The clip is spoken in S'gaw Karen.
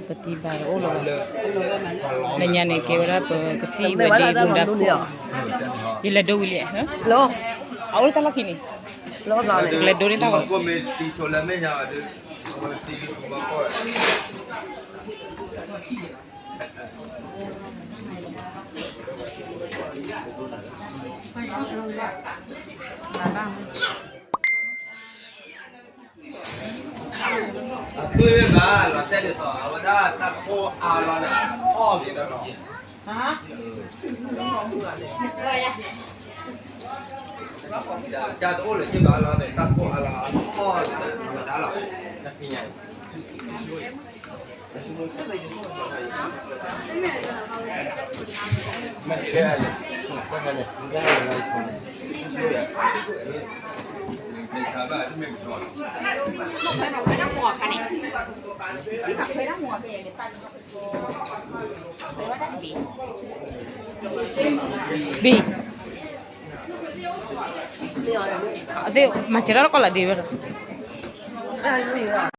ပတံၤဘၣ်အိၣ်လီၤဘၣ်. လၢညါန့ၣ် ကဲဝဲဒၣ်ပကသံၣ်ဝဲဒၣ်ဒိၣ်ဒါခိၣ်, ယလဲၤဒိဝံၤလံ, အအိၣ်လၢတၢ်လီၢ်ခံန့ၣ်, လဲၤဒိန့ၢ်တၢ်ဂီၤ အဃိဘၣ်လီၤတဲာ်ဒ်သိး အဝဲဒၣ်တၢ်ခိၣ်အါလီၤန့ၣ် အီၣ်က့ၤဒီးလီၤ, တၢ်တအိၣ်လၢၤဘၣ်လီၤန့ၣ် တၢ်ခိၣ်အါလီၤ အီၣ်က့ၤဒီးလီၤ. ဘံၣ်, အသ့ၣ်မၤစၢၤတၢ်လီၤကီၢ်လၢဒ်ဝဲဒီး